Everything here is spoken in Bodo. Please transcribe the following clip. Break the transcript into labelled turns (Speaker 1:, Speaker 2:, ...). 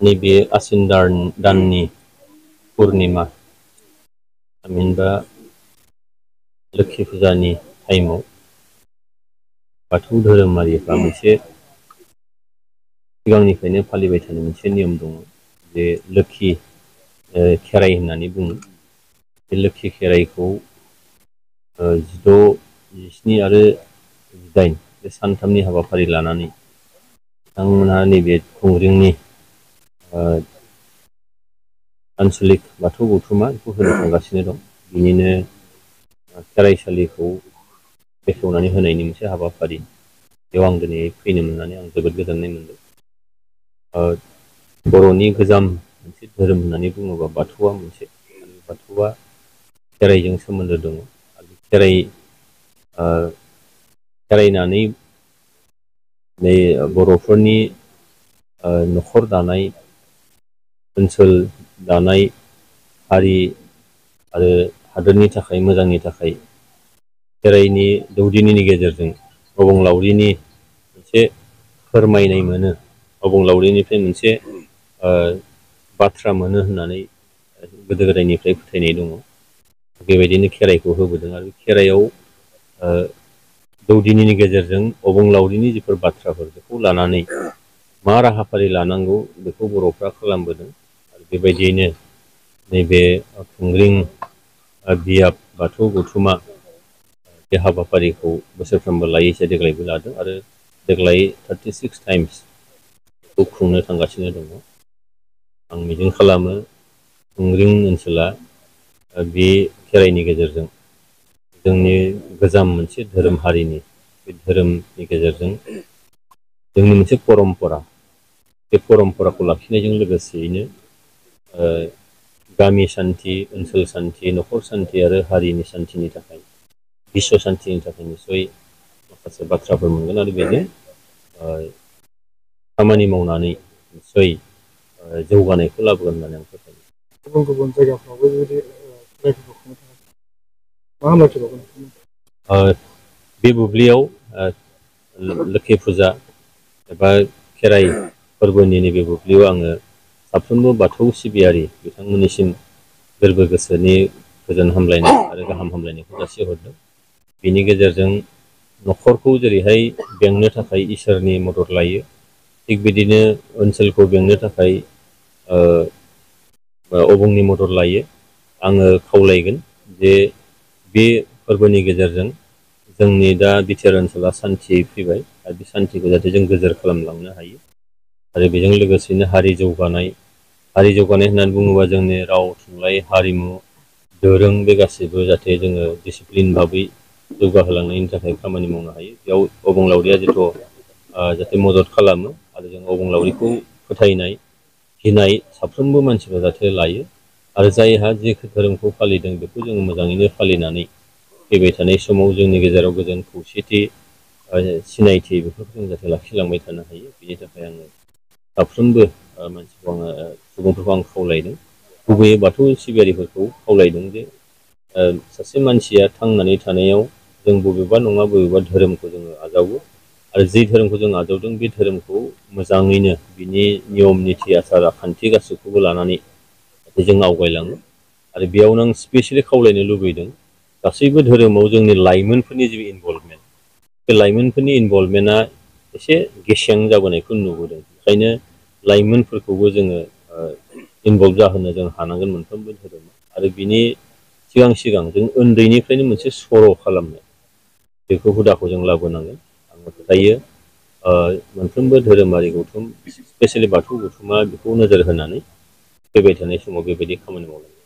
Speaker 1: नैबे आसिन दाननि पुर्णिमा थामहिनबा लोक्षि फुजानि टाइमाव बाथौ धोरोमारिफ्रा मोनसे सिगांनिफ्रायनो फालिबाय थानाय मोनसे नियम दङ जे लोक्षि खेराइ होननानै बुङो। बे लोक्षि खेराइखौ 16, 17 आरो 18 बे सानथामनि हाबाफारि लानानै बिथांमोनहा नैबे खुंग्रिंनि आन्सलिक बाथौ गौथुमा बेखौ होनो थांगासिनो दं। बिनिनो खेराइसालिखौ बेखेवनानै होनायनि मोनसे हाबाफारि बेयाव आं दिनै फैनो मोननानै आं जोबोद गोजोननाय मोनदों। बर'नि गोजाम मोनसे धोरोम होननानै बुङोबा बाथौआ मोनसे, बाथौआ खेराइजों सोमोन्दो दङ आरो खेराइनानै नै बर'फोरनि न'खर दानाय, ओनसोल दानाय, हारि आरो हादोरनि थाखाय मोजांनि थाखाय खेराइनि दौदिनिनि गेजेरजों अबंलावरिनि मोनसे फोरमायनाय मोनो, अबंलावरिनिफ्राय मोनसे बाथ्रा मोनो होननानै गोदो गोदायनिफ्राय फोथायनाय दङ। बेबायदिनो खेराइखौ होबोदों आरो खेराइआव दौदिनिनि गेजेरजों अबंलावरिनि जिफोर बाथ्राफोर बेखौ लानानै मा राहाफारि लानांगौ बेखौ बर'फ्रा खालामबोदों आरो बेबायदियैनो नैबे खुंग्रिं बियाब बाथौ गौथुमा बे हाबाफारिखौ बोसोरफ्रोमबो लायै हिसाबै देग्लायबो लादों आरो देग्लाय 36 टाइम्स बेखौ खुंनो थांगासिनो दङ। आं मिजिं खालामो खुंग्रिं ओनसोला बे खेराइनि गेजेरजों जोंनि गोजाम मोनसे धोरोम हारिनि बे धोरोमनि गेजेरजों जोंनि मोनसे परम्परा, बे परम्पराखौ लाखिनायजों लोगोसेयैनो गामि सान्थि, ओनसोल सान्थि, न'खर सान्थि आरो हारिनि सान्थिनि थाखाय, बिस्व सान्थिनि थाखाय निसय माखासे बाथ्राफोर मोनगोन आरो बेजों खामानि मावनानै निसय जौगानायखौ लाबोगोन होननानै आं फोथायो।
Speaker 2: गुबुन गुबुन जायगाफ्रावबो बेबायदि खेराइफोरखौ खुंनो थाखाय मा हामलायथिबावगोन?
Speaker 1: बे बुब्लियाव लोक्षि फुजा एबा खेराइ फोरबोनि नैबे बुब्लियाव आङो साफ्रोमबो बाथौ सिबियारि बिथांमोननिसिम गोरबो गोसोनि गोजोन हामलायनाय आरो गाहाम हामलायनायखौ जासिहरदों। बिनि गेजेरजों न'खरखौ जेरैहाय बेंनो थाखाय इसोरनि मदद लायो, थिग बिदिनो ओनसोलखौ बेंनो थाखाय अबंनि मदद लायो। आङो खावलायगोन जे बे फोरबोनि गेजेरजों जोंनि दा बिटिआर ओनसोला सान्थियै फैबाय आरो बे सान्थिखौ जाहाथे जों गोजोर खालामलांनो हायो आरो बेजों लोगोसेनो हारि जौगानाय होननानै बुङोबा जोंनि राव, थुनलाइ, हारिमु, दोरों बे गासैबो जाहाथे जोङो डिसिप्लिन भाबै जौगाहोलांनायनि थाखाय खामानि मावनो हायो। बेयाव अबंलावरिया जाहाथे मदद खालामो आरो जों अबंलावरिखौ फोथायनाय, गिनाय साफ्रोमबो मानसिफ्रा जाहाथे लायो आरो जायहा जे धोरोमखौ फालिदों बेखौ जोङो मोजाङैनो फालिनानै फैबाय थानाय समाव जोंनि गेजेराव गोजोन खौसेथि सिनायथि बेफोरखौ जों जाहाथे लाखिलांबाय थानो हायो। बिनि थाखाय आङो साफ्रोमबो सुबुंफोरखौ आं खावलायदों, गुबैयै बाथौ सिबियारिफोरखौ खावलायदों जे सासे मानसिया थांनानै थानायाव जों बबेबा नङा बबेबा धोरोमखौ जोङो आजावो आरो जि धोरोमखौ जों आजावदों बे धोरोमखौ मोजाङैनो बिनि नियम निथि आसार खान्थि गासैखौबो लानानै जों आवगायलाङो। आरो बेयावनो आं स्पेसियेलि खावलायनो लुबैदों गासैबो धोरोमाव जोंनि लाइमोनफोरनि जि इनभल्भमेन्ट, बे लाइमोनफोरनि इनभल्भमेन्टआ एसे गेसें जाबोनायखौ नुबोदों। ओंखायनो लाइमोनफोरखौबो जोङो इनभल्भ जाहोनो जों हानांगोन मोनफ्रोमबो धोरोमाव आरो बिनि सिगां जों उन्दैनिफ्रायनो मोनसे सर' खालामनाय बेखौ हुदाखौ जों लाबोनांगोन। आङो फोथायो मोनफ्रोमबो धोरोमारि गौथुम स्पेसियेलि बाथौ गौथुमा बेखौ नोजोर होनानै फैबाय थानाय समाव बेबायदि खामानि मावलांगोन।